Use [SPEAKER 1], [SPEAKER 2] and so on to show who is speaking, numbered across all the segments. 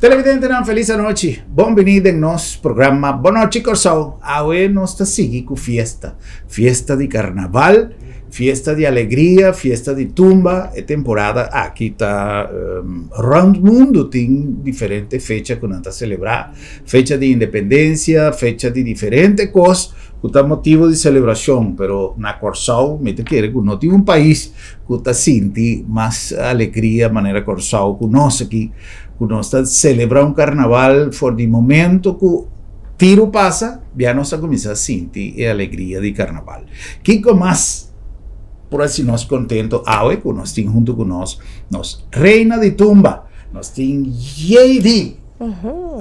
[SPEAKER 1] Televidentenan felis anochi. Bon bini den nos programa Bon Nochi Kòrsou. Awe nos ta sigui ku fiesta. Fiesta di karnaval, fiesta di alegria, fiesta di tumba. E temporada aki ta rònt mundu tin diferente fecha ku nan ta selebrá. Fecha di independensia, fecha di diferente kos ku ta motibu di selebrashon. Pero na Kòrsou mi ta kere ku no tin un pais ku ta sinti mas alegria manera Kòrsou ku nos aki, ku nos ta selebrá un karnaval for di momento ku tiru pasa ya nos a kuminsá sinti e alegria di karnaval. Kiko mas por hasi nos kontento awe ku nos tin huntu ku nos nos reina di tumba, nos tin Jaydy.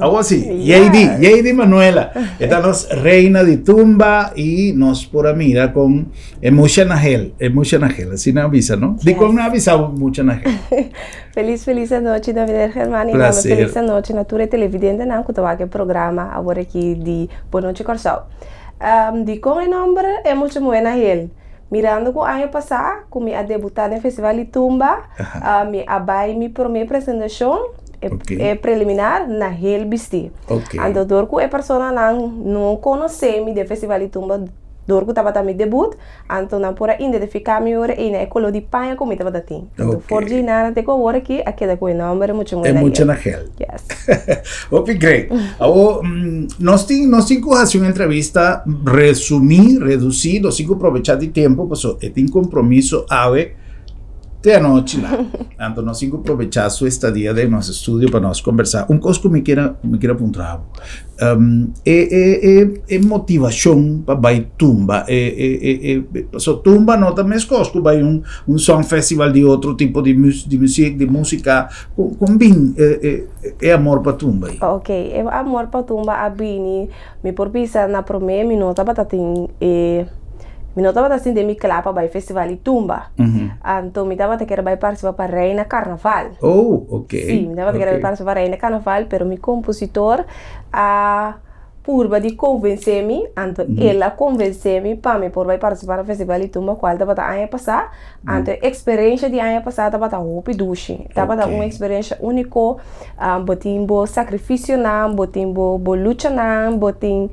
[SPEAKER 1] Algo así. Jaydy, Jaydy Manuela. E ta nos reina di tumba y nos por a mira con e mucha na hel, e mucha na hel. Así nan a bisa, no? Di con nan a bisa mucha na hel?
[SPEAKER 2] Feliz, feliz anochi, Dominee Germán. Y tambe feliz anochi na tur e televidentenan cu ta wak e programa awor aki di Bon Nochi Kòrsou. Di con e nomber e mucha muhe na hel? Mirando cu aña pasa cu mi a debuta den Festival di Tumba, mi a bay mi prome presentacion, e preliminar, na hel bisti. Anto dor cu e personanan no conoce mi den Festival di Tumba, dor cu tabata mi debut, anto nan por a identifica mi ora ei na e color di paña cu mi tabata tin. Anto for dje nan te cu awor aki a keda cu e nomber e mucha muhe na
[SPEAKER 1] hel. Yes. Hopi great. Awo, nos tin, nos tin ku hasi un entrevista resumí, redusí, nos tin ku aprovechá di tempo, paso e tin kompromiso awe te anochi la. Anto nos tin ku aprovechá su estadia den nos estudio pa nos kombersá. Un kos ku mi kier, mi kier a puntra bo. E, e, e, e motivashon pa bai tumba, e, e, e, e, paso tumba no ta meskos ku bai un, un song festival di otro tipo di mus, di muziek, di músika. Kon bin e amor pa tumba ei?
[SPEAKER 2] Ok, e amor pa tumba a bini, mi por bisa na promé mi no tabata tin e, mi no tabata sinti mi kla pa bai festival di tumba. Anto mi tabata kere bai partisipa pa Reina Karnaval.
[SPEAKER 1] Oh, ok.
[SPEAKER 2] Si, mi tabata kere bai partisipa pa Reina Karnaval, pero mi kompositor a purba di konvensé mi, anto el a konvensé mi pa mi por bai partisipá na Festival di Tumba kual tabata aña pasá. Anto e eksperensha di aña pasá tabata hopi dushi. Tabata un eksperensha úniko. Bo tin bo sakrifisionan, bo tin bo bo luchanan, bo tin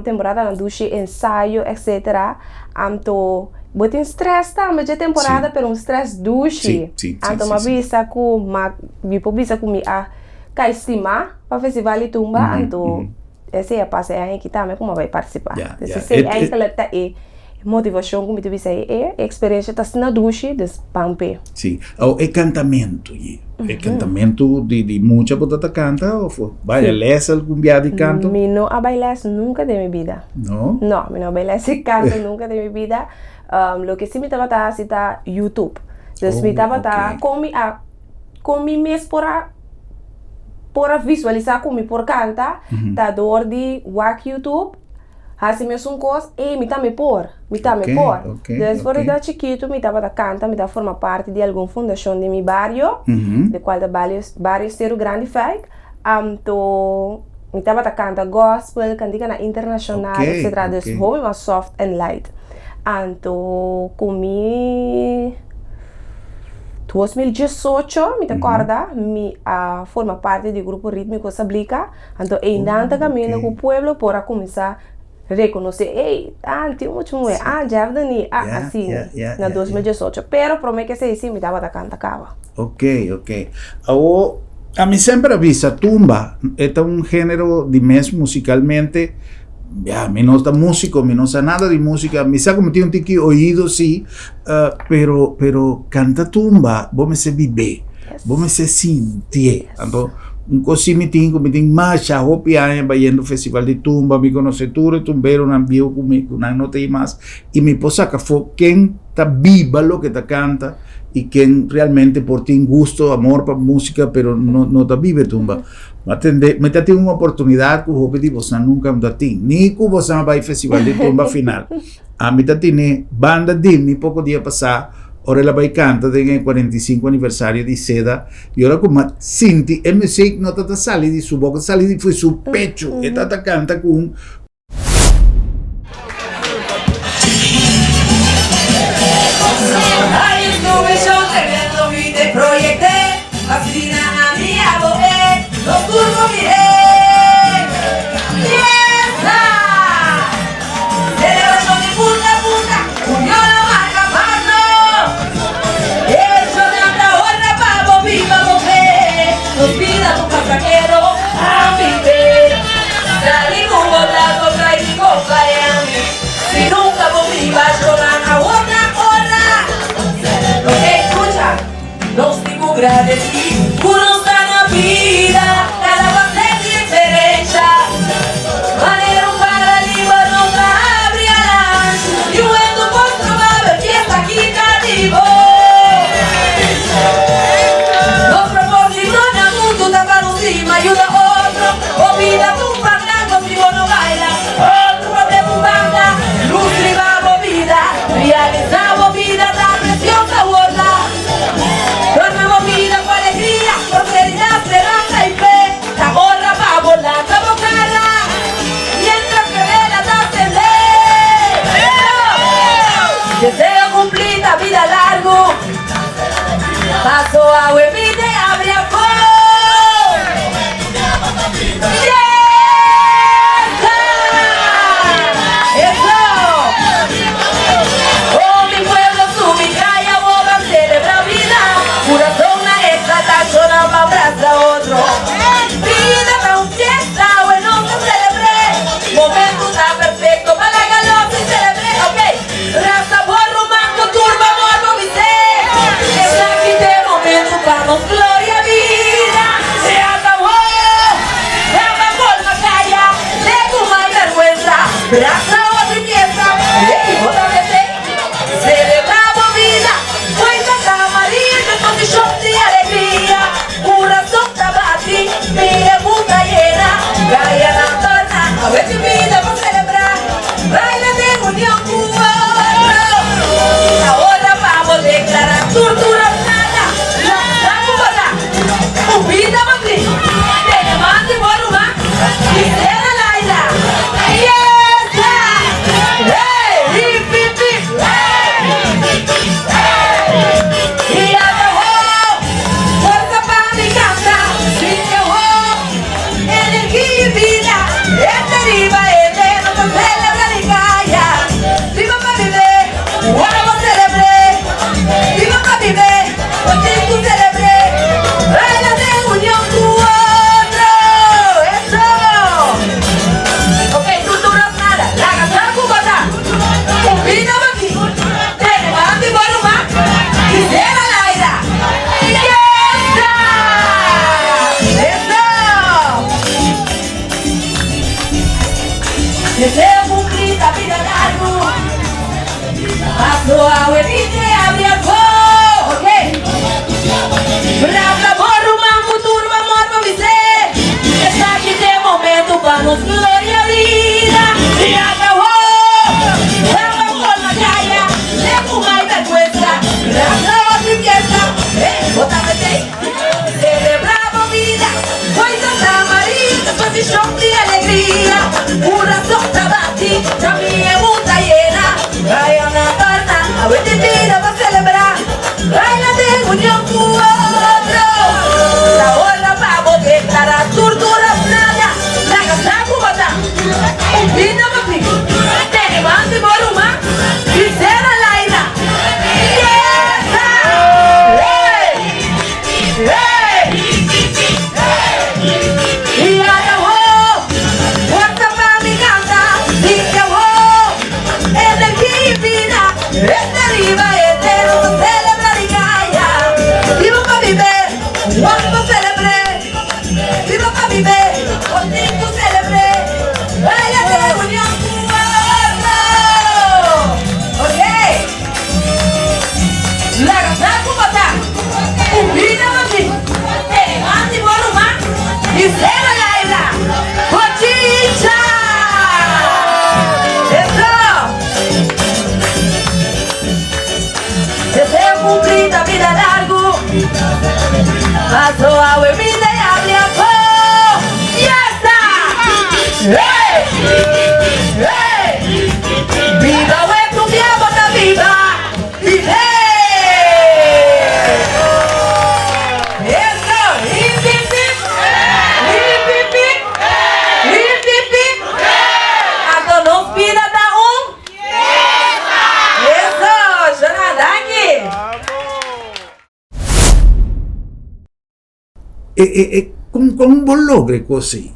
[SPEAKER 2] temporadanan dushi, ensayo, etsetera. Anto bo tin strès tambe dje temporada, pero un strès dushi. Anto mi a bisa ku mi por bisa ku mi a kai stimá pa Festival di Tumba, anto esei a pasa e aña aki tambe ku mi a bai partisipá. Entonces esei eigenlijk ta e motivashon ku mi ta bisa e e eksperensia ta asina dushi, dus ban p'e.
[SPEAKER 1] Sí. Awo e kantamentu yi, e kantamentu di di mucha bo ta ta kanta òf bai a lès algun bia di kanto?
[SPEAKER 2] Mi no a bai lès nunka den mi bida.
[SPEAKER 1] No?
[SPEAKER 2] No, mi no a bai lès di kanto nunka den mi bida. Loke si mi tabata hasi ta YouTube. Dus mi tabata kon mi a kon mi mes por a por a visualisá ku mi por kanta ta dor di wak YouTube, hasi mesun kos, ey mi tambe por, mi tambe por. Dus for di ta chikitu mi tabata kanta, mi ta forma parti di algun fundashon di mi bario, di kual ta bario Seru Grandi Fijk, anto mi tabata kanta gospel, kantikanan internashonal, etcetera, dus hopi mas soft and light. Anto ku mi 2018 mi ta kòrda mi a forma parti di grupo Ritmiko Sablika, anto einan ta kaminda ku pueblo por a kuminsá rekonosé, ey, ah tin mucha muhé, ah Jeff Dani, ah asina, na 2018. Pero promé ke esei si mi tabata kanta kaba.
[SPEAKER 1] Ok, ok. Awor, ami semper a bisa tumba e ta un género di mes musikalmente. Ya, mi no ta músico, mi no sa nada di música. Mi sa ku mi tin un tiki oído sí, uh, pero, pero canta tumba, bo mester bibé, yes. bo mester sintié. Yes. Anto, un kos sí mi tin, ku mi tin masha hopi aña bayendo festival di tumba, mi konosé tur e tumberonan bieu ku mi, ku nan no ta ei mas, i mi por saka afó ken ta biba loke ta kanta i ken realmente por tin gusto, amor pa música, pero no, no ta biba e tumba. Ma tende, mi ta tin un oportunidat ku hopi di bosnan nunka no ta tin, ni ku bosnan a bai festival di tumba final. Ami ta tene banda di mi poko dia pasá, ora el a bai kanta den e 45 aniversario di Seda, i ora ku mi a sinti e muzik no ta ta sali di su boka, ta sali di su pechu, e ta ta kanta ku un. E, e, e. Kon kon bo logra e kos ei?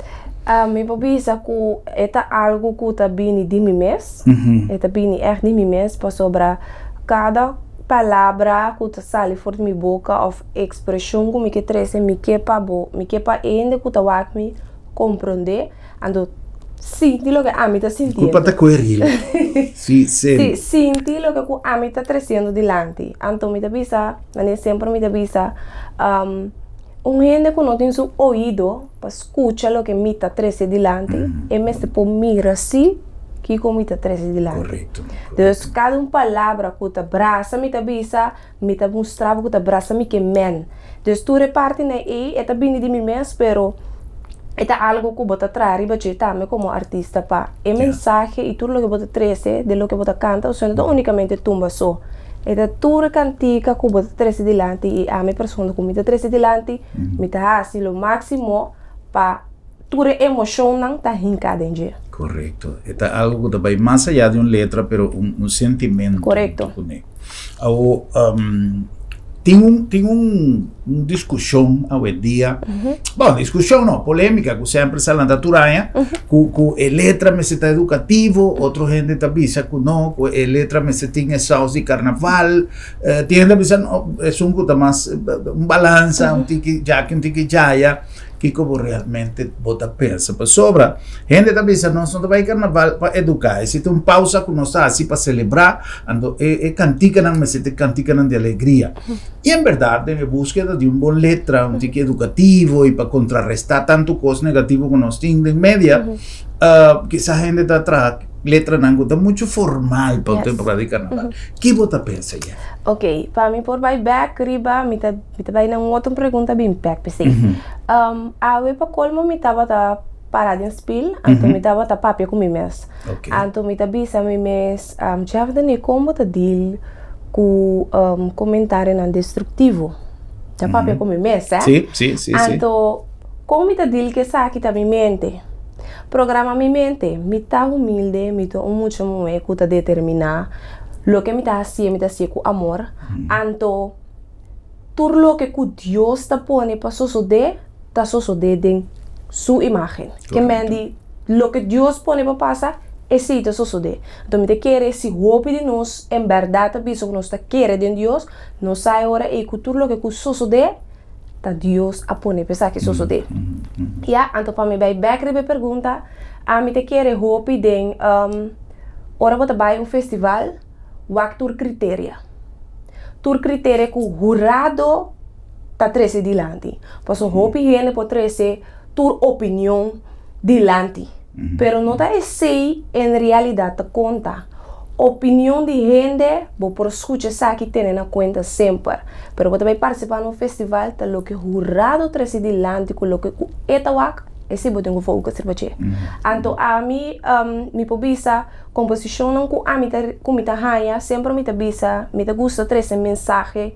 [SPEAKER 2] Mi por bisa ku e ta algu ku ta bini di mi mes, e ta bini ègt di mi mes pasobra kada palabra ku ta sali for di mi boka òf ekspreshon ku mi ke trese mi ke pa bo, mi ke pa hende ku ta wak mi komprondé, anto sinti loke ami ta sintiendo.
[SPEAKER 1] Kulpa ta koe ril. Si, serio.
[SPEAKER 2] Si, sinti loke ku ami ta tresiendo dilanti. Anto mi ta bisa, manera semper mi ta bisa, Un hende ku no tin su oido pa skucha loke mi ta trese dilanti, e mester por mira si kiko mi ta trese dilanti.
[SPEAKER 1] Korekto.
[SPEAKER 2] Dus kada un palabra ku ta brasa mi ta bisa, mi ta mustra bo ku ta brasa mi ke men. Dus tur e partinan ei e ta bini di mi mes, pero e ta algu ku bo ta traha riba dje tambe komo artista pa e mensahe i tur loke bo ta trese den loke bo ta kanta, osea no ta unikamente tumba so. E ta tur kantika ku bo ta trese dilanti i ami persona ku mi ta trese dilanti, mi ta hasi lo máksimo pa tur e emoshonnan ta hinká den dje.
[SPEAKER 1] Korekto. E ta algu ku ta bai mas ayá di un letra, pero un sentimentu.
[SPEAKER 2] Korekto.
[SPEAKER 1] Kuné. Awo, tin un tin un diskushon awendia, bon, diskushon no, polémika ku semper sa lanta tur aña, ku ku e letra mester ta edukativo, otro hende ta bisa ku no, ku e letra mester tin e saus di karnaval, tin hende ta bisa no, esun ku ta mas un balansa, un tiki djaki, un tiki djaya. Kiko bo realmente bo ta pensa? Pasobra hende ta bisa nos no ta bai karnaval pa eduká, esei ta un pausa ku nos ta hasi pa selebrá, anto e e kantikanan mester ta kantikanan di alegria. I en bèrdat den e búskeda di un bon letra, un tiki edukativo i pa kontrarestá tantu kos negativo ku nos tin den media, kisas hende ta traha letranan ku ta muchu formal pa un temporada di karnaval. Ki bo ta pensa, Yèf?
[SPEAKER 2] Oké, pa mi por bai bèk riba mi ta. Mi ta bai na un otro pregunta bin bek p'esei. Awe pa kolmo mi tabata para den spil, anto mi tabata papia ku mi mes. Anto mi ta bisa mi mes, Jeff Daniel, kon bo ta deal ku komentarionan destruktivo? Ta papia ku mi mes, eh. Anto, kon mi ta deal ku esaki ta mi mente. Programa mi mente. Mi ta humilde, mi ta un mucha muhé ku ta determiná. Loke mi ta hasié, mi ta hasié ku amor. Anto. Tur loke ku Dios ta pone pa sosodé, ta sosodé den Su imágen. Ke men di, loke Dios pone pa pasa, esei ta sosodé. Anto mi ta kere si hopi di nos en bèrdat ta bisa ku nos ta kere den Dios, nos sa e ora ei ku tur loke ku sosodé, ta Dios a pone pa esaki sosodé. Ya, anto pa mi bai bèk riba e pregunta, ami ta kere hopi den ora bo ta bai un festival, wak tur kriteria. Tur kriteria ku hurado ta trese dilanti. Pasobra hopi hende por trese tur opinion dilanti. Pero no ta esei en realidat ta konta. Opinion di hende bo por skucha esaki tene na kuenta semper. Pero bo ta bai partisipá na un festival ta loke hurado trese dilanti ku loke ku e ta wak, esei bo tin ku focus riba dje. Anto ami mi por bisa. Komposishonnan ku ami ta ku mi ta haña semper mi ta bisa mi ta gusta trese mensahe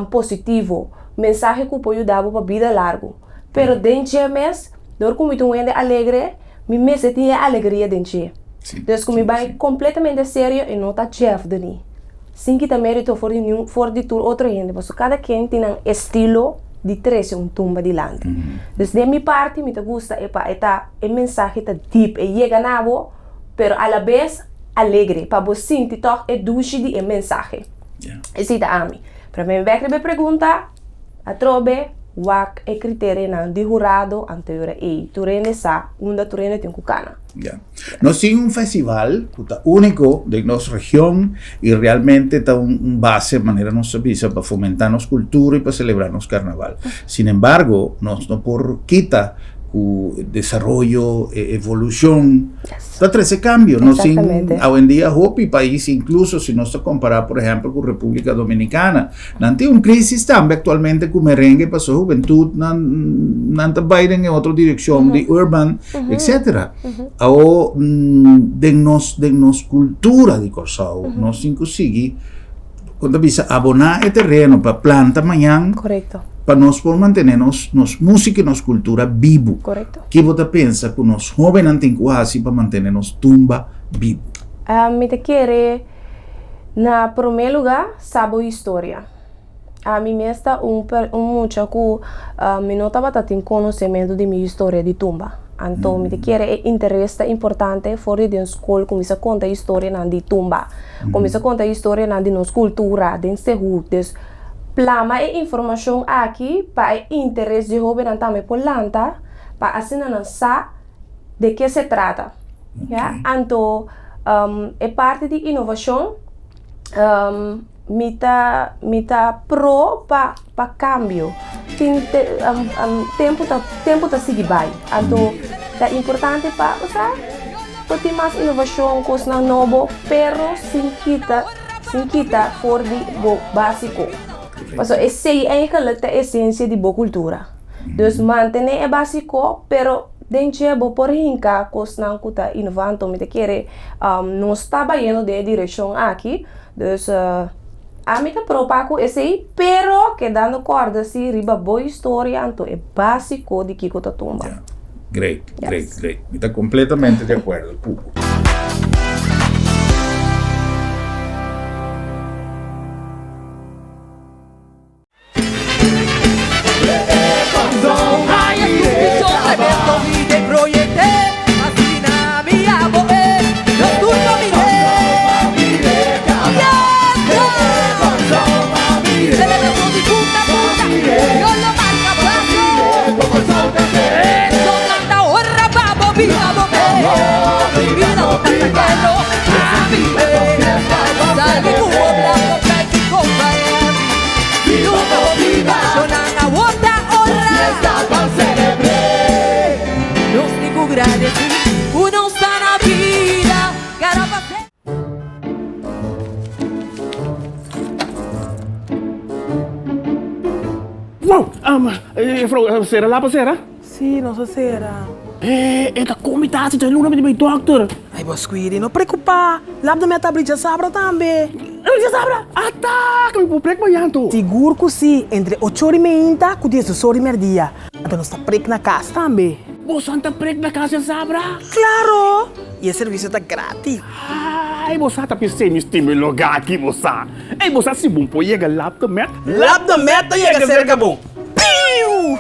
[SPEAKER 2] positivo, mensahe ku por yuda bo pa bida largu. Pero den dje mes, dor ku mi ta un hende alegre, mi mester tin e alegria den dje. Dus ku mi bai kompletamente serio e no ta Jeff Denis. Sin kita merito for di niun for di tur otro hende pasobra kada ken tin nan estilo di trese un tumba dilanti. Dus den mi parti mi ta gusta e pa e ta e mensahe ta deep e yega na bo. pero alabes alegre pa bo sinti tòg e dushi di e mensahe. Esei ta ami. Pero mi bek riba e pregunta, atrobe wak e kriterianan di hurado anterior ei. Tur hende sa unda tur hende tin ku kana.
[SPEAKER 1] Ya. Nos tin un festival ku ta úniko den nos region i realmente ta un base, manera nos ta bisa, pa fomentá nos kultura i pa selebrá nos karnaval. Sinembargo, nos no por kita ku desaroyo, e evolushon ta trese kambio. Nos tin awendia hopi pais, inkluso si nos ta kompará por ehèmpel ku Repúblika Dominikana, nan tin un krisis tambe aktualmente ku merengue pasobra hubentut nan nan ta bai den e otro direkshon di urban etsetera. Awo den nos den nos kultura di Kòrsou nos tin ku sigui Kon ta bisa aboná e tereno pa planta mañan.
[SPEAKER 2] Korekto.
[SPEAKER 1] Pa nos por mantené nos nos músika i nos kultura bibu.
[SPEAKER 2] Korekto.
[SPEAKER 1] Ki bo ta pensa ku nos hóbennan tin ku hasi pa mantené nos tumba bibu?
[SPEAKER 2] Mi ta kere na promé lugá sa bo historia. Ami mes ta un un mucha ku mi no tabata tin konosementu di mi historia di tumba. Anto mi ta kere e interes ta importante for di den skol kuminsá konta historianan di tumba, kuminsá konta historianan di nos kultura den Sehu. Dus plama e informashon aki pa e interes di hobennan tambe por lanta pa asina nan sa de ke se trata. Ya, anto e parti di inovashon Mi ta mi ta pro pa pa kambio. Tin te tempu ta tempu ta sigui bai. Anto ta importante pa osea por tin mas inovashon, kosnan nobo, pero sin kita sin kita for di bo básiko. Pasobra esei eigenlik ta esensia di bo kultura. Dus mantené e básiko, pero den dje bo por hinka kosnan ku ta inová. Anto mi ta kere nos ta bayendo den e direkshon aki. Dus ami ta pro pa ku esei, pero kedando kòrda si riba bo historia anto e básiko di kiko ta tumba.
[SPEAKER 1] Ya, great, great, great. Mi ta kompletamente di akuerdo ku bo.
[SPEAKER 3] Wow! Juffrouw, sera lapa sera?
[SPEAKER 4] Sí, nos a sera.
[SPEAKER 3] E, e ta komi ta hasi luna mi di bai dokter.
[SPEAKER 4] Ay, bo Squiri, no preokupá. Lap de mi a ta abri djasabra tambe.
[SPEAKER 3] Abri djasabra? Ata! Ku mi por prek mañan anto?
[SPEAKER 4] Sigur ku sí, entre ocho ora i meinta ku diesdos ora i merdia. Anto nos ta prek na kas tambe.
[SPEAKER 3] Boso ta prek na kas djasabra?
[SPEAKER 4] Klaro! I e servisio ta gratis.
[SPEAKER 3] Ay, bo sa ta pis'é mi stima e lugá aki, bo sa. Ey, bo sa si bon por yega Lap de Met?
[SPEAKER 4] Lap de Met ta yega serka bo. Piu!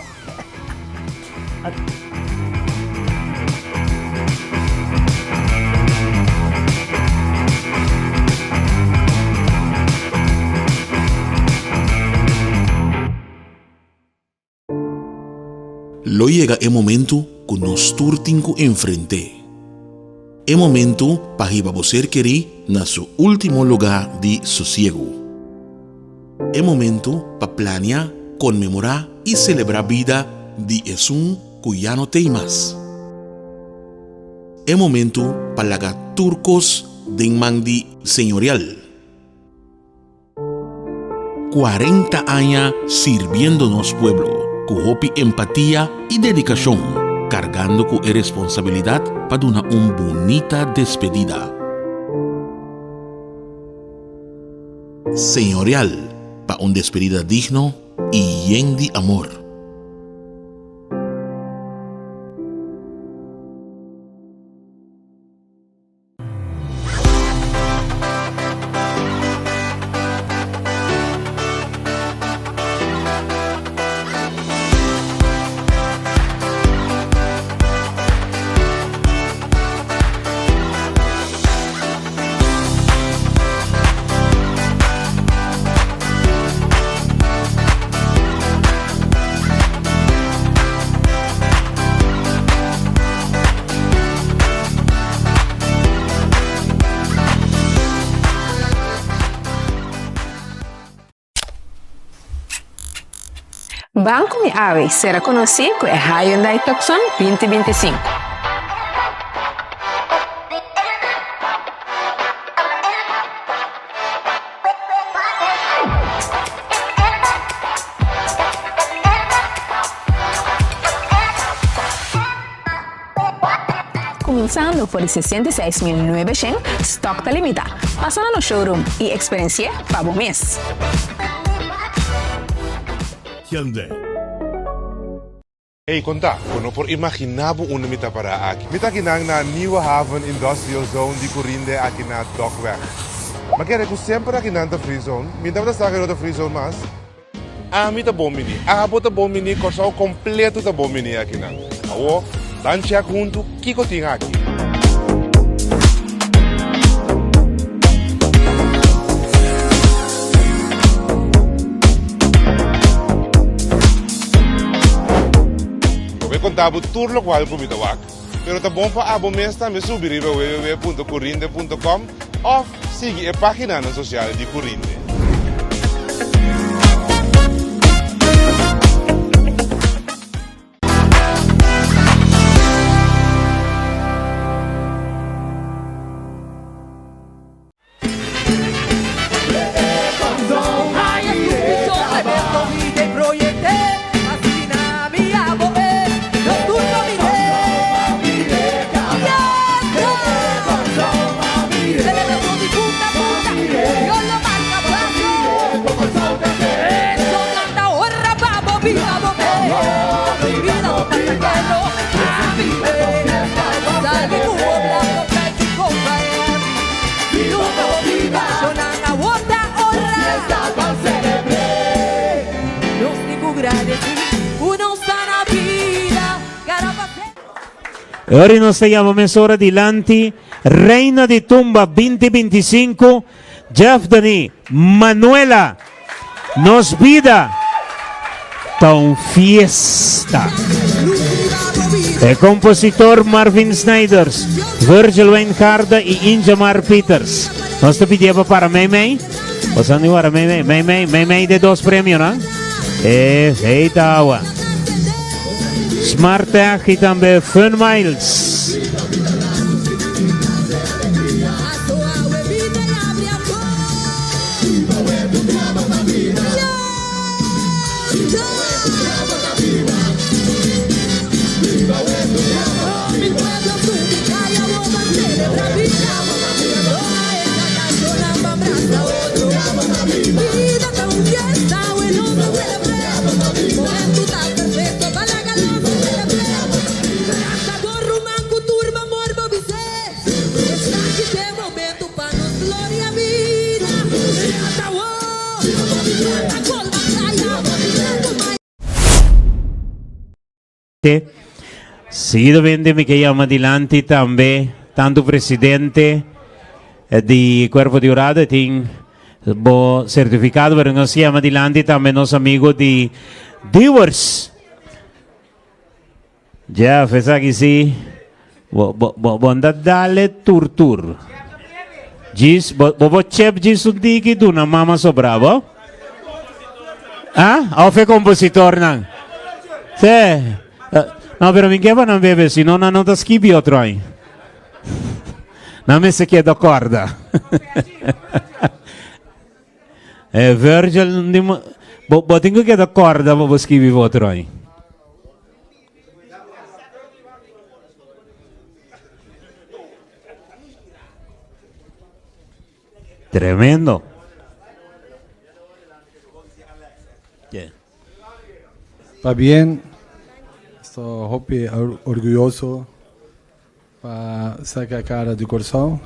[SPEAKER 5] Lo yega e momentu ku nos tur tin ku enfrent'é. E momentu pa hiba bo ser kerí na su último lugá di sosiegu. E momentu pa plania, konmemorá i selebrá bida di esun ku ya no t'ei mas. E momentu pa laga tur kos den man di Señorial. 40 aña sirbiendo nos pueblo ku hopi empatia i dedikashon, kargando ku e responsabilidat pa duna un bunita despedida. Señorial pa un despedida digno i yen di amor.
[SPEAKER 6] Ban ku mi awe sera konosí ku e Hyundai Tucson 2025. Kuminsando for di 66.900, stòk ta limitá. Pasa na nos showroom i eksperensi'é pa bo mes.
[SPEAKER 7] Hyundai.
[SPEAKER 8] Ey, konta, bo no por imaginá bo unda mi ta pará aki. Mi ta akinan na Nieuwe Haven Industrial Zone di Curinde aki na Dokweg. Ma kere ku semper akinan ta free zone. Mi tabata sa ku no ta free zone mas. Ami ta bon bini, abo ta bon bini, Kòrsou kompleto ta bon bini akinan. Awor, ban chèk huntu kiko tin aki. Lo bai konta bo tur lokual ku mi ta wak. Pero ta bon pa abo mes tambe subi riba www.curinde.com òf sigui e páginanan sosial di Curinde.
[SPEAKER 7] Ora nos ta yama mesora dilanti Reina di Tumba 2025, Jeffdany Manuela. Nos bida ta un fiesta. E kompositor Marvin Snijders, Virgil Wijngaarde i Ingemar Peters. Nos ta pidié pa para meimei. Boso a para meimei, meimei, meimei de dos premionan. Esei ta awa. Smart Tech i tambe Fun Miles. Seguidamente mi ke yama dilanti tambe tantu presidente di Cuerpo di Jurado e tin bo certificado pero nos yama dilanti tambe nos amigo di Dewars. Jeff, esaki si. Bo, bo, bo, bo anda dale tur tur. Djis, bo, bo bo chep djis un tiki duna mama sobra, bo? Ah? Of e compositornan? Sí. Eh, no, pero mi ke pa nan bebe, si no nan no ta skibi otro aña. Nan mester keda korda. Eh, Virgil, bo, bo tin ku keda korda pa bo skibi otro aña. Tremendo. Yeah.
[SPEAKER 9] Pabien, sto hopi orguyoso pa saca cara di Corsou.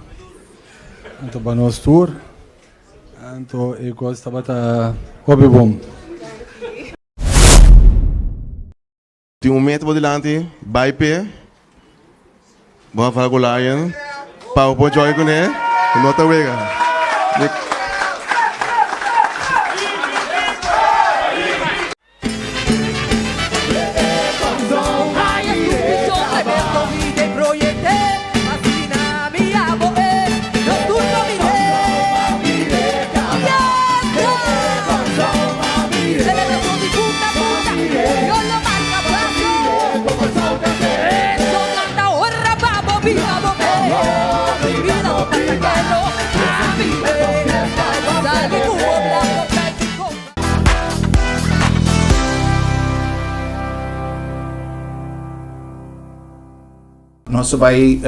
[SPEAKER 9] Anto pa nos tur. Anto e cos tabata hopi bon.
[SPEAKER 8] Tin un meta bo dilanti, bai p'e, bo a fala ku Lion, pa bo por join kuné, no ta wega.
[SPEAKER 1] Nos ta bai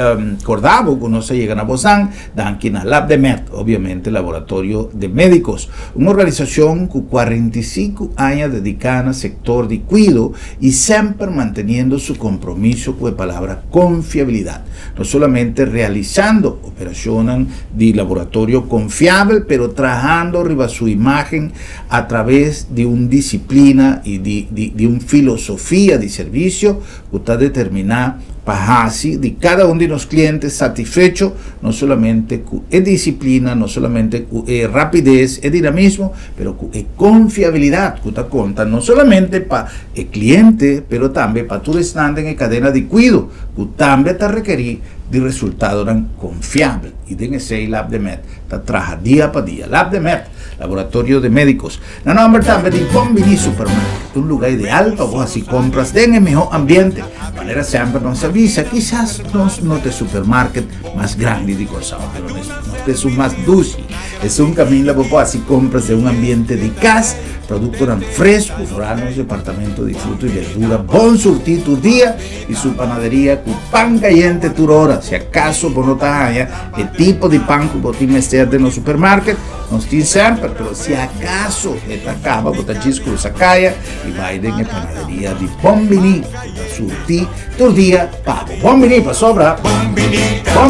[SPEAKER 1] corda bo cu nos a yega na bosan danki na Labdemed, obviamente Laboratorio de Medicos, un organisacion cu 45 aña dedica na sector di cuido y semper manteniendo su compromiso cu e palabra confiabilidad, no solamente realisando operacionnan di laboratorio confiabel pero trahando riba su imagen a traves di un disciplina y di di un filosofia di servicio ku ta determiná pa hasi di kada un di nos kliente satisfecho, no solamente ku e disiplina, no solamente ku e rapides, e dinamismo, pero ku e konfiabilidat ku ta konta no solamente pa e kliente, pero tambe pa tur esnan den e kadena di kuido ku tambe ta rekerí di resultadonan konfiabel. I den esei Labdemed ta traha dia pa dia. Labdemed, Laboratorio de Médicos. Na nomber tambe di Bon Bini Supermarket, un luga ideal pa bo hasi compras den e miho ambiente. Manera semper nos a bisa, kisas nos no ta e supermarket mas grandi di Corsou, pero nos ta esun mas dushi. Esun caminda bo por hasi compras den un ambiente di cas, productonan fresco, foral nos departamento di fruta y verdura bon surti tur dia y su panaderia cu pan cayente tur ora. Si acaso bo no ta haña e tipo di pan cu bo tin mester den nos supermarket, Nos tin semper, pero si acaso e ta caba bo ta djis cruza caya y bay den e panaderia di Bon Bini cu ta surti tur dia pa bo. Bon Bini pasobra Bon Bini ta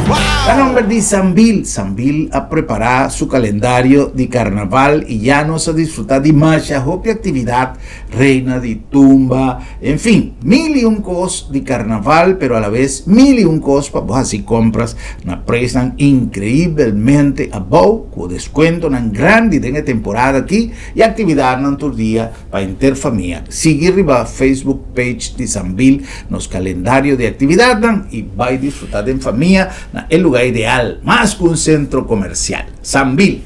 [SPEAKER 1] bo. Ta nomber di Sambil. Sambil a prepara su calendario di carnaval y ya nos a disfruta di masha hopi actividad, reina di tumba, en fin, mil y un cos di carnaval, pero a la vez mil y un cos pa bo haci compras na prijsnan increibelmente abou, cu descuentonan grandi den e temporada aki y actividadnan tur dia pa henter famia. Sigui riba Facebook page di Sambil nos calendario di actividadnan y bay disfruta den famia na e lugar ideal, mas cu un centro comercial. Sambil.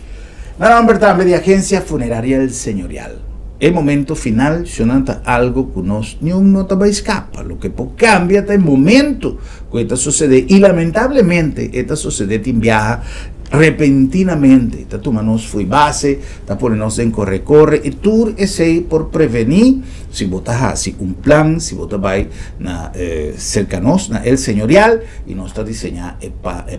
[SPEAKER 1] Na nomber tambe di Agencia Funeraria El Señorial. E momento final shona ta algo cu nos niun no ta bay scapa. Loke por cambia ta e momento cu e ta sucede y lamentablemente e ta sucede tin biaha repentinamente. Ta tuma nos fo'i base, ta pone nos den corre corre y tur esey por preveni si bo ta haci un plan, si bo ta bay na cerca nos na El Señorial y nos ta diseña e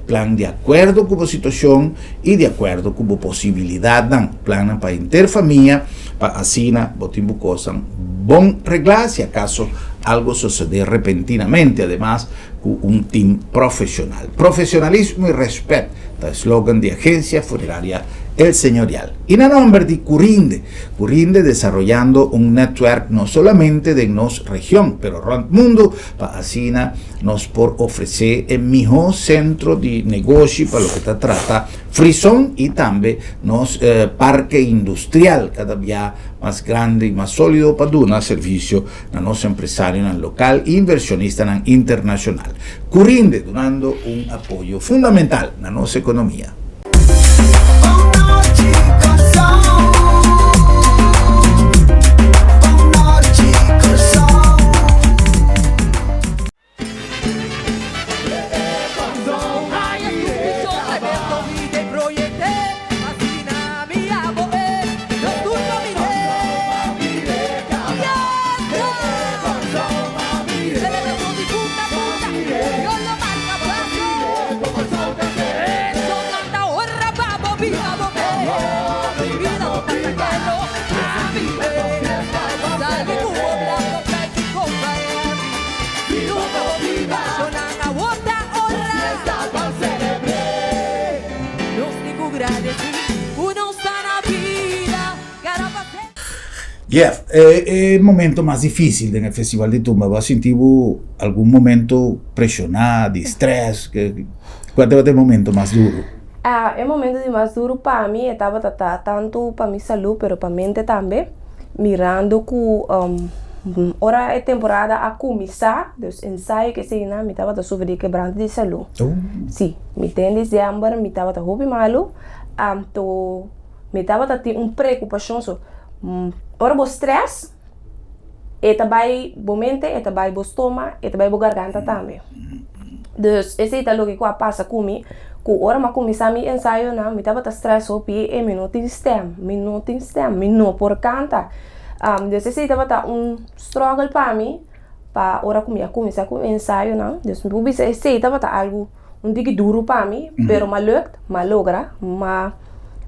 [SPEAKER 1] plan di acuerdo cu bo situacion. i di akuerdo ku bo posibilidatnan. Plannan pa henter famia pa asina bo tin bo kosnan bon reglá si akaso algo sosodé repentinamente, ademas ku un tim profeshonal. Profeshonalismo i rèspèt ta e slogan di Agensia Funeraria El Señorial. I na nòmber di Curinde, Curinde desaroyando un nètwèrk no solamente den nos region pero rònt mundu pa asina nos por ofresé e mihó sentro di negoshi pa loke ta trata Frison i tambe nos parke industrial kada bia mas grandi i mas sólido pa duna servisio na nos empresarionan lokal i invershonistanan internashonal. Curinde dunando un apoyo fundamental na nos ekonomia. Jeff, e momento mas dificil den e festival di tumba, bo a sinti bo algun momento presiona, di stress, Kua tabata e momento mas duru?
[SPEAKER 2] E momento di mas duru pa mi e tabata ta tantu pa mi salú pero pa mente tambe, mirando ku ora e temporada a kuminsá, dus ensayo ke eseinan mi tabata sufri di kebrante di salú. Si, mi ten disièmber mi tabata hopi malu, anto mi tabata tin un preokupashon so, ora bo strès E ta bai bo mente, e ta bai bo stoma, e ta bai bo garganta tambe. Dus esei ta loke ku a pasa ku mi, ku ora mi a kuminsá mi ensayonan mi tabata strès hopi e mi no tin stèm, mi no tin stèm, mi no por kanta. Dus esei tabata un struggle pa mi. pa ora ku mi a kuminsá ku ensayonan. Dus mi por bisa esei tabata algu un tiki duru pa mi, pero m'a lukt, m'a logra, m'a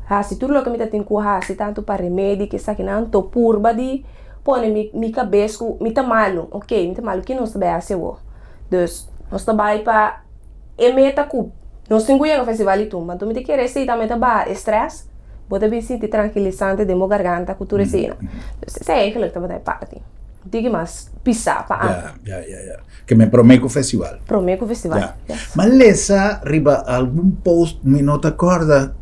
[SPEAKER 2] hasi tur loke mi ta tin ku hasi tantu pa remedi ku esakinan to purba di pone mi mi kabes ku mi ta malu, ok mi ta malu ki nos ta bai hasi awor? Dus nos ta bai pa e meta ku nos tin ku yega festival di tumba, anto mi ta kere esei tambe ta baha e stress, bo ta bin sinti trankilisante den bo garganta ku tur eseinan. Dus esei eigenlijk tabata e parti tiki mas pisá pa ami.
[SPEAKER 1] Ya, ya, ya, ya. Ke men promé ku festival.
[SPEAKER 2] Promé ku festival,
[SPEAKER 1] Ya.
[SPEAKER 2] yes.
[SPEAKER 1] M'a lesa riba algun post, mi no ta kòrda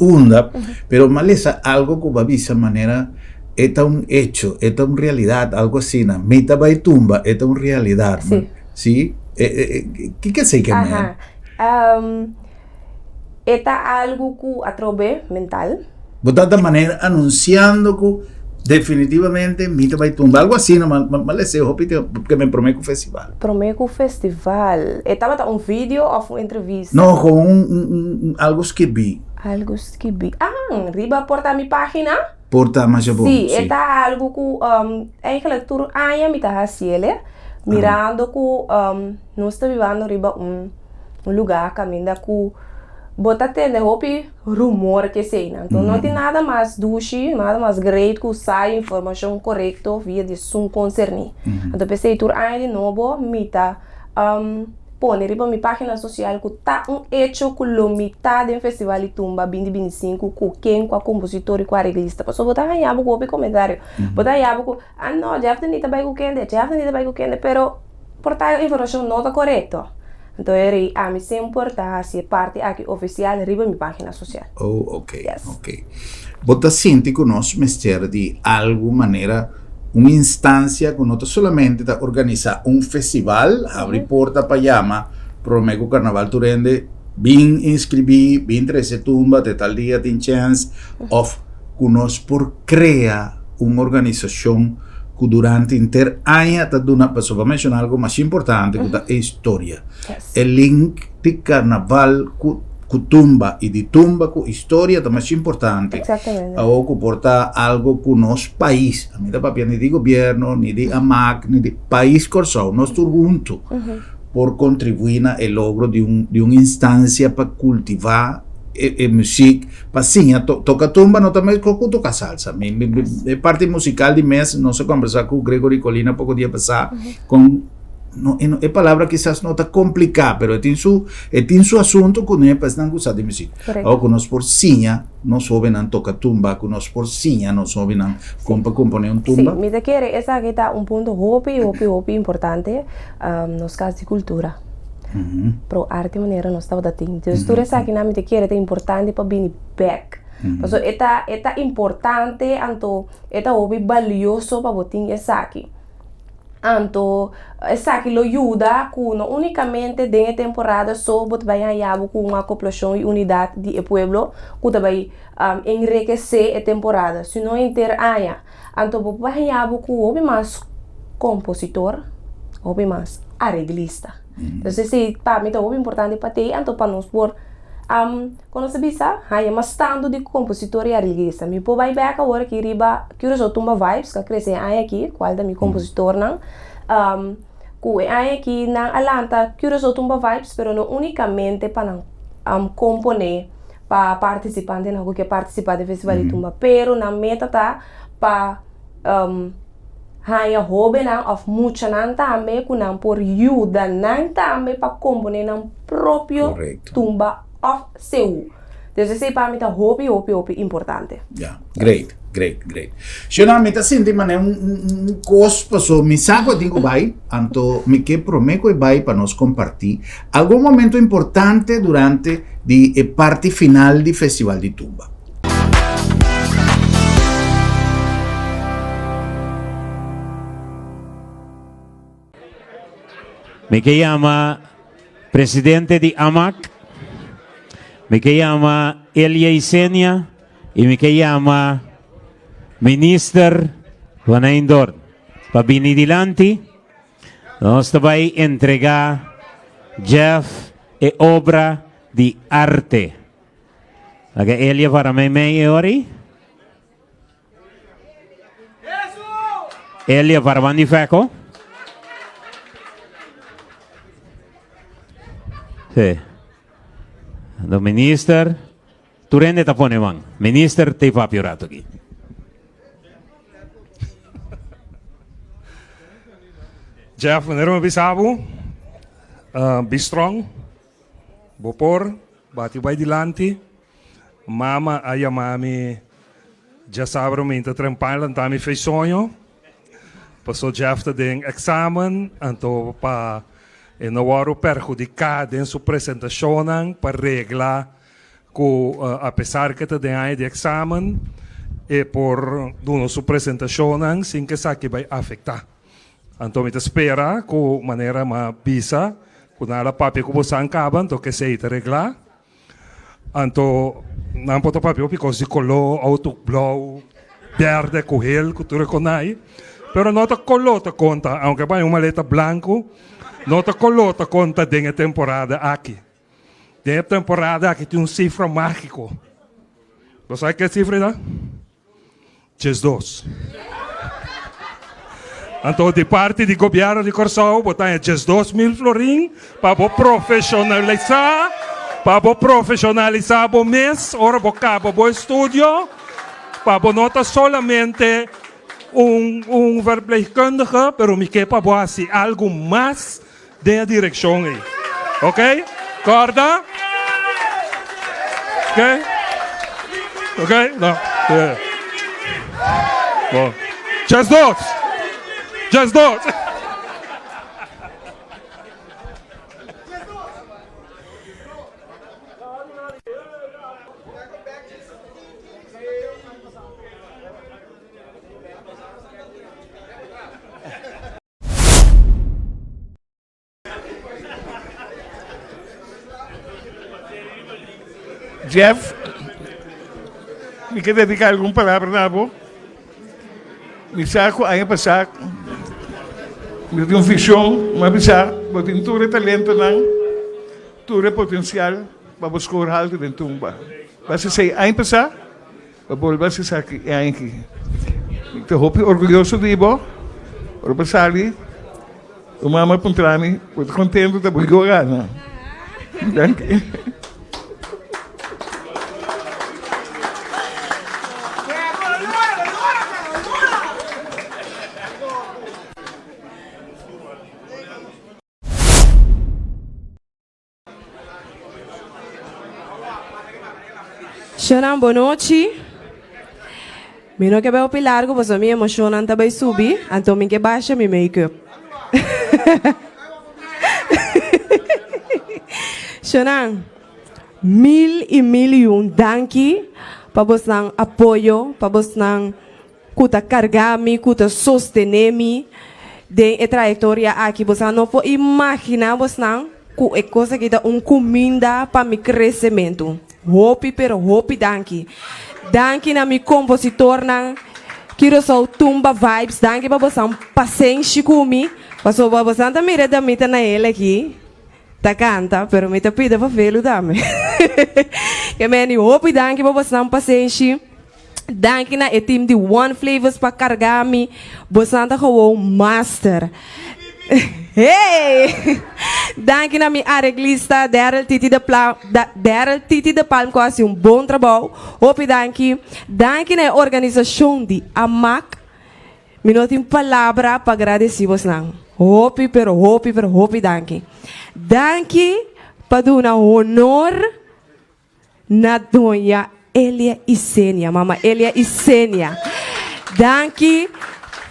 [SPEAKER 1] unda, pero m'a lesa algo ku bo a bisa manera e ta un hecho, e ta un realidat, algo asina. Mi ta bai tumba, e ta un realidat.
[SPEAKER 2] Sí.
[SPEAKER 1] Sí? E, e, e, kiko esei ke men?
[SPEAKER 2] Aha. E ta algu ku atrobe mental.
[SPEAKER 1] Bo ta ta manera anunsiando ku definitivamente mi ta bai tumba. Algu asina ma ma lese hopi tempu ke men prome ku festival.
[SPEAKER 2] Prome ku festival. E tabata un video òf un entrevista?
[SPEAKER 1] No, kon un un algu skibí.
[SPEAKER 2] Algu skibí. Ah, riba por ta mi página?
[SPEAKER 1] Por ta masha bon,
[SPEAKER 2] sí. E ta algu ku eigenlijk tur aña mi ta hasiel e, mirando ku nos ta bibando riba un lugá kaminda ku bo ta tende hopi rumor ke eseinan. Enton no tin nada mas dushi, nada mas great ku sa informashon korekto via di esun konserní. Anto p'esei tur aña di nobo mi ta pone riba mi página sosial ku ta un echo ku lo mi ta den Festival di Tumba binti binti sinku ku ken ku a kompositor i ku areglista. Pasobra bo ta haña bo ku hopi komentario. Bo ta haña bo ku, ah no, Jeff ta bai ku kende, Jeff ta bai ku kende, pero por ta e informashon no ta korekto. Anto e rei ami semper ta hasi e parti aki ofisial riba mi página sosial.
[SPEAKER 1] Oh, ok, ok. Bo ta sinti ku nos mester di algu manera un instancia ku no ta solamente ta organisa un festival, habri porta pa yama prome ku karnaval tur hende bin inscribi, bin trese tumba te tal dia tin chens of ku nos por krea un organisashon ku durante henter aña ta duna, pasobra bo a menshona algu masha importante ku ta e historia, e link di karnaval ku ku tumba i di tumba ku historia ta masha importante. Awor ku por ta algo ku nos pais, ami ta papia ni di gobierno, ni di amak, ni di pais Kòrsou, nos tur huntu por kontribuí na e logro di un di un instansia pa kultivá e e muzik, pa siña to toka tumba no ta meskos ku toka salsa. Mi mi e parti musikal di mes nos a kombersá ku Gregory Colina poko dia pasá kon No, e, e palabra quizás no ta complicá, pero e tin su, e tin su asunto kuné pa esnan ku sa di muziek. Awor ku nos por siña nos hóbennan toka tumba, ku nos por siña nos hóbennan kon pa komponé un tumba.
[SPEAKER 2] Sí, mi ta kere esaki ta un punto hopi, hopi, hopi importante, nos kas di kultura. Pro arte manera nos tabata tin. Dus tur esakinan mi ta kere ta importante pa bini bèk. Pasobra e ta, e ta importante anto e ta hopi balioso pa bo tin esaki. Anto esaki lo yuda ku no únikamente den e temporada so bo ta bai haña bo ku un akoplashon i unidat di e pueblo ku ta bai enrekesé e temporada, sino henter aña. Anto bo por haña bo ku hopi mas kompositor, hopi mas areglista. Entonces esei pa mi ta hopi importante pa tei anto pa nos por Kon nos ta bisa, haña mas tantu di kompositor i areglista. Mi por bai bek awor aki riba Curaçao Tumba Vibes ku a krese e aña aki, kual ta mi kompositornan, ku e aña aki nan a lanta Curaçao Tumba Vibes, pero no únikamente pa nan komponé pa partisipantenan ku ke partisipá den Festival di Tumba, pero nan meta ta pa haña hóbennan òf muchanan tambe ku nan por yuda nan tambe pa komponé nan propio tumba òf seú. Dus esei pa mi ta hopi hopi hopi importante.
[SPEAKER 1] Ya, great, great, great. Shona, mi ta sinti manera un, un, un kos paso mi sa ku a tin ku bai, anto mi ke promé ku e bai pa nos kompartí algun momento importante durante di e parti final di Festival di Tumba.
[SPEAKER 7] Mi ke yama presidente di AMAC, mi ke yama Elia Isenia i mi ke yama minister Van Eindhoorn pa bini dilanti. Nos ta bai entrega Jeff e obra di arte. Laga Elia para meimei e ora ei. Elia para bandi feko. Sí. Do minister, tur hende ta pone man. Minister te papia un rato aki.
[SPEAKER 10] Jeff, manera mi bisa bo, uh, be strong. Bo por, bati bai dilanti. Mama a yama mi djasabra minta trempan lanta mi fei soño. Paso Jeff ta den examen, anto pa e no wòrdu perhudiká den su presentashonnan pa regla ku apesar ku e ta den aña di examen e por duna su presentashonnan sin ku esaki bai afektá. Anto mi ta spera ku manera m'a bisa ku nan a papia ku bosan kaba anto ku esei ta reglá. Anto nan por ta papia hopi kos di koló, outo blou, bèrdè ku hel ku tur e konai. Pero no ta koló ta konta, aunke bai un maleta blanku, no ta koló ta konta den e temporada aki. Den e temporada aki tin un sifra mágiko. Bo sa ke sifra ta? 12. Anto di parti di gobièrnu di Kòrsou bo ta haña 12.000 florin pa bo profeshonalisá, pa bo profeshonalisá bo mes ora bo kaba bo estudio, pa bo no ta solamente un un verpleegkundige, pero mi ke pa bo hasi algu mas den e direkshon ei. Ok? Kòrda? Ok? Ok? No. Yeah. Bon. 12! 12!
[SPEAKER 11] Jeff, mi ke dediká algun palabra na bo. Mi sa ku aña pasá mi tin un vishon, mi a bisa bo tin tur e talentonan, tur e potensial pa bo skor haltu den tumba. Basta esei aña pasá. Pa bolbe hasi esaki e aña aki. Mi ta hopi orguyoso di bo. Ora bo sali, bo mama a puntra mi, bo ta kontento ta bo yu a gana? Danki.
[SPEAKER 2] Shonnan bonochi. Mi no ke bai hopi largu pasobra mi emoshonnan ta bai subi, anto mi ke basha mi make-up. Shonnan, mil i mil i un danki pa bosnan apoyo, pa bosnan ku ta karga mi, ku ta sostené mi den e trayektoria aki. Boso no por imaginá bosnan ku e kos aki ta un kuminda pa mi kresementu. Hopi pero hopi danki. Danki na mi kompositornan, Curaçao Tumba Vibes, danki pa bosan pasenshi ku mi, pasobra bosan ta mira damita na el aki ta kanta, pero mi ta pida pa Felu tambe. Ke meni hopi danki pa bosan pasenshi. Danki na e team di One Flavors pa karga mi. Bosan ta gewoon master. Hey! Danki na mi areglista Daryl Titi de Pla Daryl Titi de Palm ku a hasi un bon trabou. Hopi danki. Danki na e organisashon di Amak. Mi no tin palabra pa gradesi bosnan. Hopi pero hopi pero hopi danki. Danki pa duna honor. Na doña Elia Isenia, mama Elia Isenia. Danki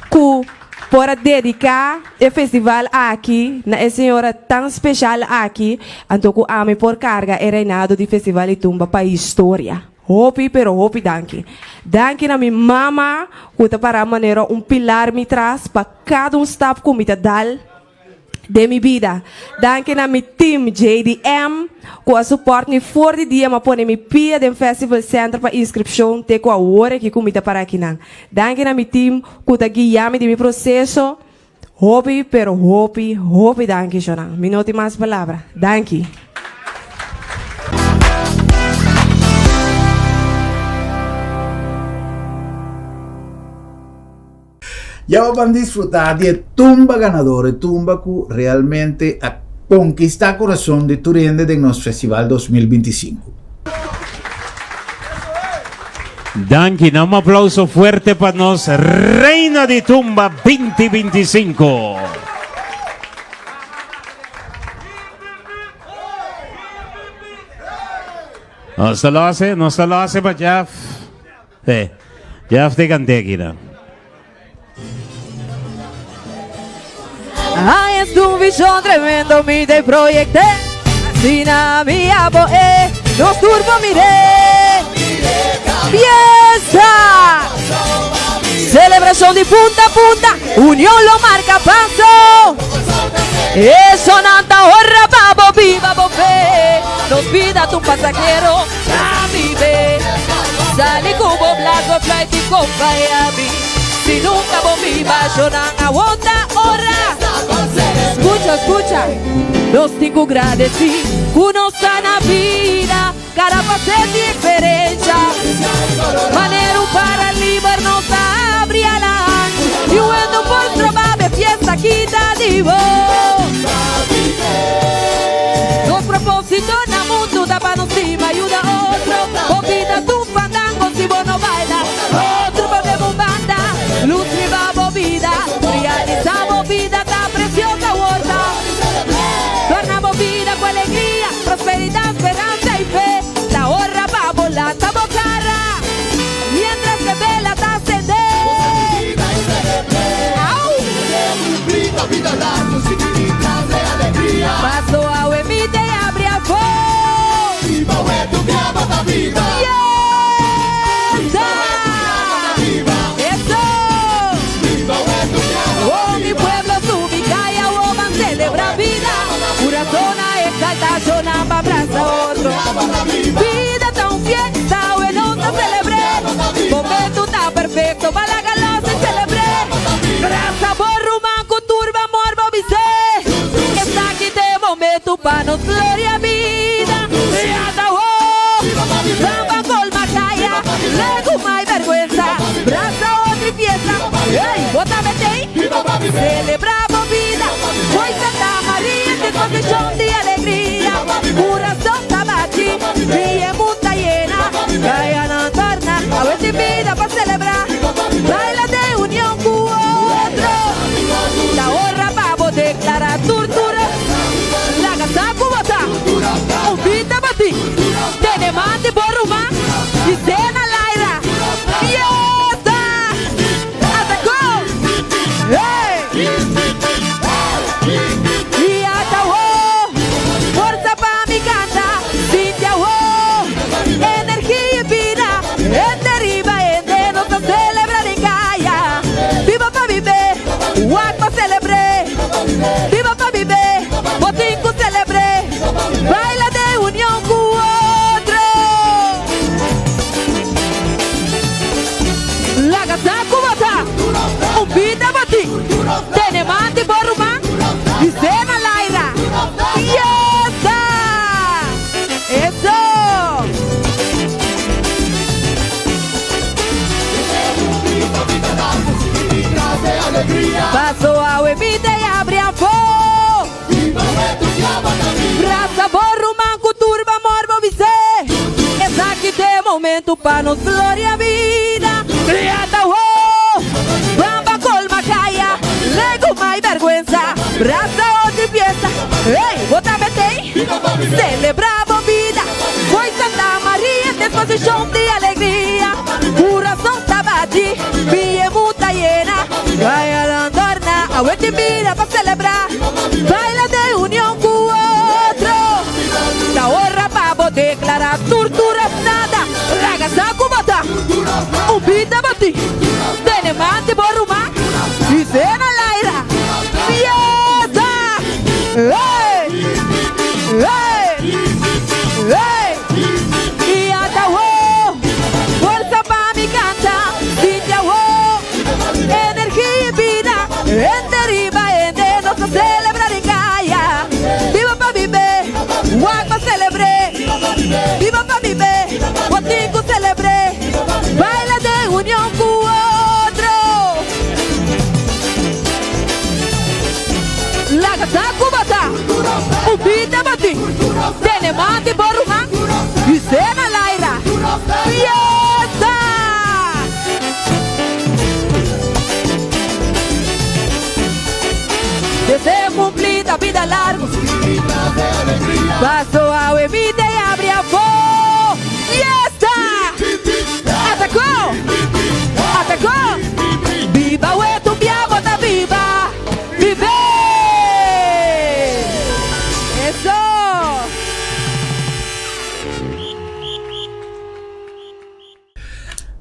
[SPEAKER 2] ku por a dediká e festival aki na e señora tan speshal aki, anto ku ami por karga e reinado di Festival di Tumba pa historia. Hopi pero hopi danki. Danki na mi mama ku ta pará manera un pilar mi tras pa kada un stap ku mi ta dal. Den mi bida. Danki na mi team JDM ku a support mi for di dia m'a pone mi pia den Festival Center pa inscripcion te ku awor aki ku mi ta para akinan. Danki na mi team ku ta guia mi den mi proceso. Hopi pero hopi hopi danki shornan. Mi no tin mas palabra. Danki.
[SPEAKER 1] Ya bo ban disfruta di e tumba ganador, e tumba ku realmente a. Konkistá kurason di tur hende den nos festival 2025.
[SPEAKER 7] Danki, na un aplauso fuerte pa nos Reina di Tumba 2025. Nos ta lo hace, nos ta lo hace pa Jeff. Sí, Jeff te cante aquí, no.
[SPEAKER 12] Ay, es un visión tremendo mi de proyecté. Asina mi abo e, nos turbo miré. Fiesta! Celebración de punta a punta, unión lo marca paso. Eso nanta horra babo viva bofe. Nos vida tu pasajero, a vive. Sali cubo blanco flight y compañía Si nunca bo viva, lloran a otra hora. Escucha, escucha. Nos tengo agradecer, uno sana vida, cara pa ser diferencia. Manero para libernos abre la Y bueno por trabajo, fiesta quita divo. Nos propósito na mundo da pa nos cima ayuda otro. Bobita tu fandango si vos no baila. Otro pa ver banda. Luz riba bobida. Realizamos vida tan preciosa huerta. Tornamos vida con alegría, prosperidad, esperanza y fe. La horra va a volar, estamos cara. Mientras que vela está ascender. ¡Au! Paso a emite y abre a fuego. ¡Fiesta! ¡Eso! Oh, mi pueblo sube y cae, oh, van celebra vida. Pura zona exaltación, ambas abraza otro. Vida tan fiesta, bueno, no celebré. Momento está perfecto para la galosa y celebré. Gracias por rumán, turba, morbo, vice. Está aquí de momento pa' nos gloria vida. Y hasta Samba colma calla, leguma y vergüenza. Braza otra y fiesta. ¡Ey! ¡Bótame ahí! Celebramos vida. Hoy Santa María en disposición de alegría. Corazón tabachi, y muta llena. Caigan a torna, a ver si vida para celebrar. Baila de unión con otro. La horra pavo declara tortura. La casa cubota. Un pita bati. Tene mande borruma. Y cena laira. Fiesta. Atacó. ¡Hey! Y atahó. Fuerza pa' mi canta. Cintia ho. Energía y vida. En deriva, en de nos a celebrar en Gaia. Viva pa' vive. Guapo celebré. Viva pa' vive. Botinco celebré. Baila de unión con otro. La casa cubata. Un vida bati. Tene mandi borruma. Y cena laira. ¡Fiesta! ¡Eso! Paso a emite y abre a fuego. Braça borruma, turba, morbo, vice. Es aquí de momento pa' nos gloria vida. Y atahó. Bamba colma calla, leguma y vergüenza. Braza otra y fiesta. ¡Ey! Bótame ahí. Celebramos vida. Hoy Santa María en disposición de alegría. Corazón tabachi, pie muta llena. Vaya la andorna, a ver mira pa' celebrar. Baila de unión con otro. La horra pavo declara tortura nada. Ragazza cubata. Un pita bati. Tene mandi borruma. Y cena laira. Fiesta. ¡Ey! ¡Ey! ¡Ey! Y atahó. Fuerza pa' mi canta. Cintia ho. Energía y vida. En deriva, en de nos a celebrar en Gaia. Viva pa' vive. Guapa celebré. Viva pa' vive. Paso awe mi ta yabri afó. Fiesta! Atacó! Atacó! Biba we tumbia bo ta biba! Bib'é! Eso!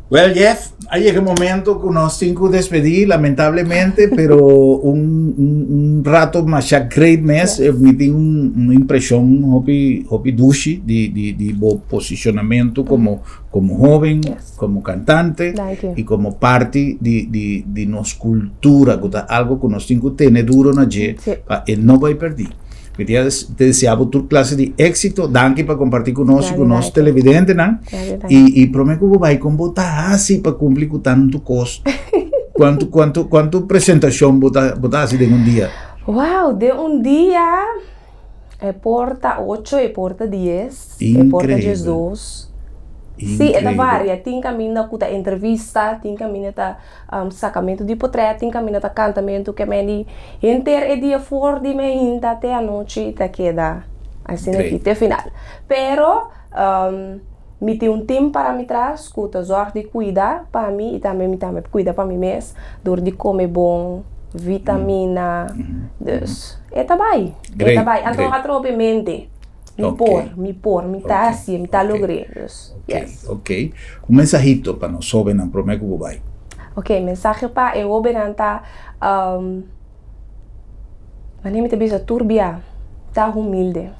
[SPEAKER 1] Well Jeff, a yega e momento ku nos tin ku despedí, lamentablemente, pero un, un, un rato masha great mes. Eh, Mi tin un, un impresión hopi, hopi dushi di, di, di bo posicionamento como, como joven, como cantante
[SPEAKER 2] Thank you.
[SPEAKER 1] y como parti di, di, di nos cultura, ku ta algo ku nos tin ku tene duro na dje,
[SPEAKER 2] Sí.
[SPEAKER 1] pa e no bai perdí. Mi ta desea bo tur clase di éxito. Danki pa comparti cu nos y cu nos televidentenan. Y, y prome cu bo bai, con bo ta haci pa cumpli cu tanto cos? Cuanto, cuanto, cuanto presentacion bo ta, bo ta haci den un dia?
[SPEAKER 2] Wow, den un dia e por ta ocho, e por ta dies, e por ta
[SPEAKER 1] Increíble.
[SPEAKER 2] diesdos. Sí, e ta
[SPEAKER 1] Increíble.
[SPEAKER 2] varia. Tin caminda cu ta entrevista, tin caminda ta Sacamento di potret tin caminda ta cantamento ke men di henter e dia for di meinta te anochi ta keda asina aki te final. Pero mi tin un team para mi tras cu ta zorg di cuida pa mi y tambe mi tambe cuida pa mi mes door di come bon, vitamina, dus e ta bay, e ta bay. Anto atrobe mente. Mi por, mi por, mi ta hacié, mi ta logr'é. Dus, yes.
[SPEAKER 1] Ok. Un mensahito pa nos hóbennan promé ku bo bai.
[SPEAKER 2] Ok, mensahe pa e hóbennan ta, manera mi ta bisa tur bia, ta humilde.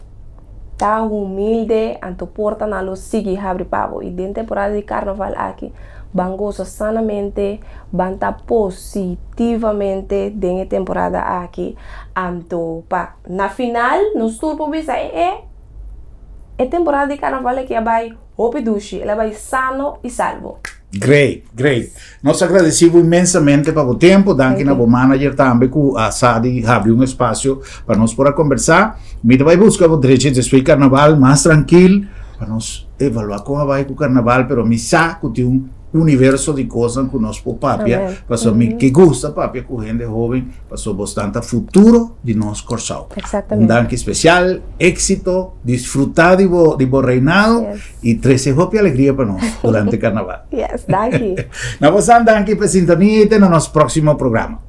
[SPEAKER 2] Ta humilde, anto portanan lo sigui habri pa bo. I den temporada di karnaval aki, ban gosa sanamente, ban ta positivamente den e temporada aki, anto pa. Na final nos tur por bisa e e e temporada di carnaval aki a bai hopi dushi, el a bai sano y salvo.
[SPEAKER 1] Great, great. Nos ta agradeci bo inmensamente pa bo tempo. Danki na bo manager tambe cu a sa di habri un espacio pa nos por a conversa. Mi ta bai busca bo drechi despues di carnaval mas trankil pa nos evalua con a bai cu carnaval, pero mi sa cu tin un universo di cosnan cu nos por papia, pasobra mi ke gusta papia cu hende hoben. Pasobra bosnan ta futuro di nos Kòrsou. Un danki spesial, éksito, disfrutá di bo di bo reinado i trese hopi alegria pa nos durante karnaval.
[SPEAKER 2] Yes, danki.
[SPEAKER 1] Na bosnan danki pa sintonia i te na nos próksimo programa.